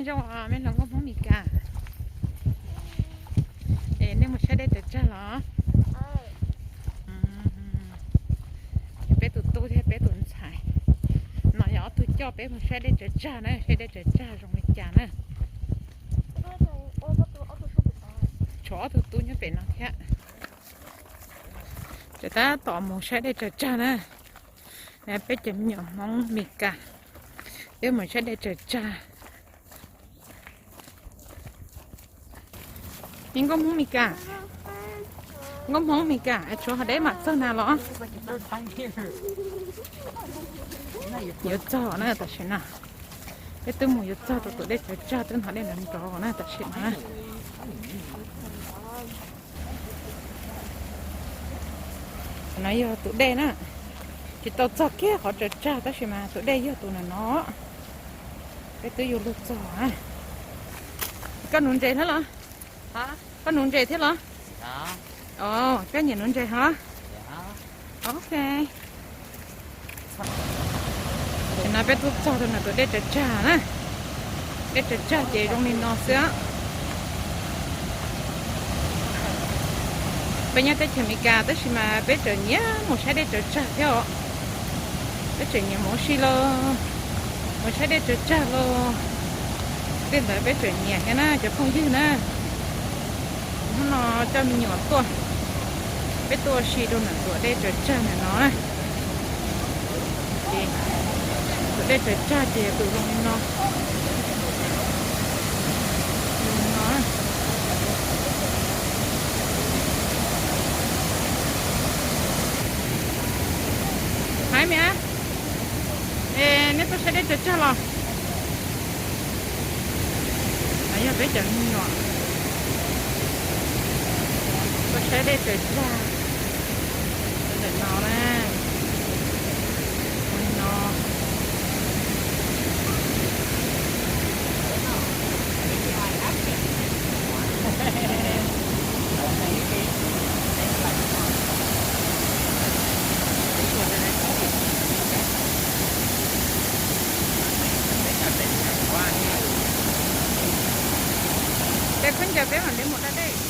Zoo os me hluas nkauj Hmoob Mes Kas, es nej mus saib dej tsaws tsag los? Peb tus tub thiab peb tus ntxhais no yog ob tug coj peb mus saib dej tsaws tsag na, saib dej tsaws tsag zoo li cas na. Tshuav ob tug tub nyob pem no thiab. Ces tab tom mus saib dej tsaws tsag na. Peb cov me nyuam Hmoob Mes Kas, peb mus saib dej tsaws tsag. Me nkauj Hmoob Mes Kas, nkauj Hmoob Mes Kas, tshuav hov deb mam txog na los? Yuav txog na tam sim no. Peb twb mus yuav txog rau tus dej tsaws tsag, twb hnov dej nrov nrov na tam sim no. No yog tus dej na, tsis tau txog kiag qhov tsaws tsag tab sis mas tus dej yog tus no no. Peb twb yuav luag txog. Koj nuv ntses thiab los? Koj nuv ntses thiab los? Os, koj nyiam nuv ntses hos? Ok. Tam no peb twb txog rau ntawm tus dej tsaws tsag na. Dej tsaws tsag ces zoo li no xwb. Peb nyob teb chaws Amelikas tab sis mas peb tseem nyiam mus saib dej tsaws tsag thiab os. Peb tseem nyiam mus ua si los mus saib dej tsaws tsag los. Tej ntawd peb tseem nyiam thiab na cov phooj ywg na. Hnub no coj me nyuam tuaj, peb tuaj ua si rau ntawm tus dej tsaws tsag ntawm no na. Tus dej tsaws tsag ces tus zoo li no. Zoo li no. Hais me, es neb tuaj saib dej tsaws tsag los? No yog peb cov me nyuam tuaj saib dej tsaws tsag ntawm no na. Zoo li no. Peb khaub ncaws peb mam li mus da dej.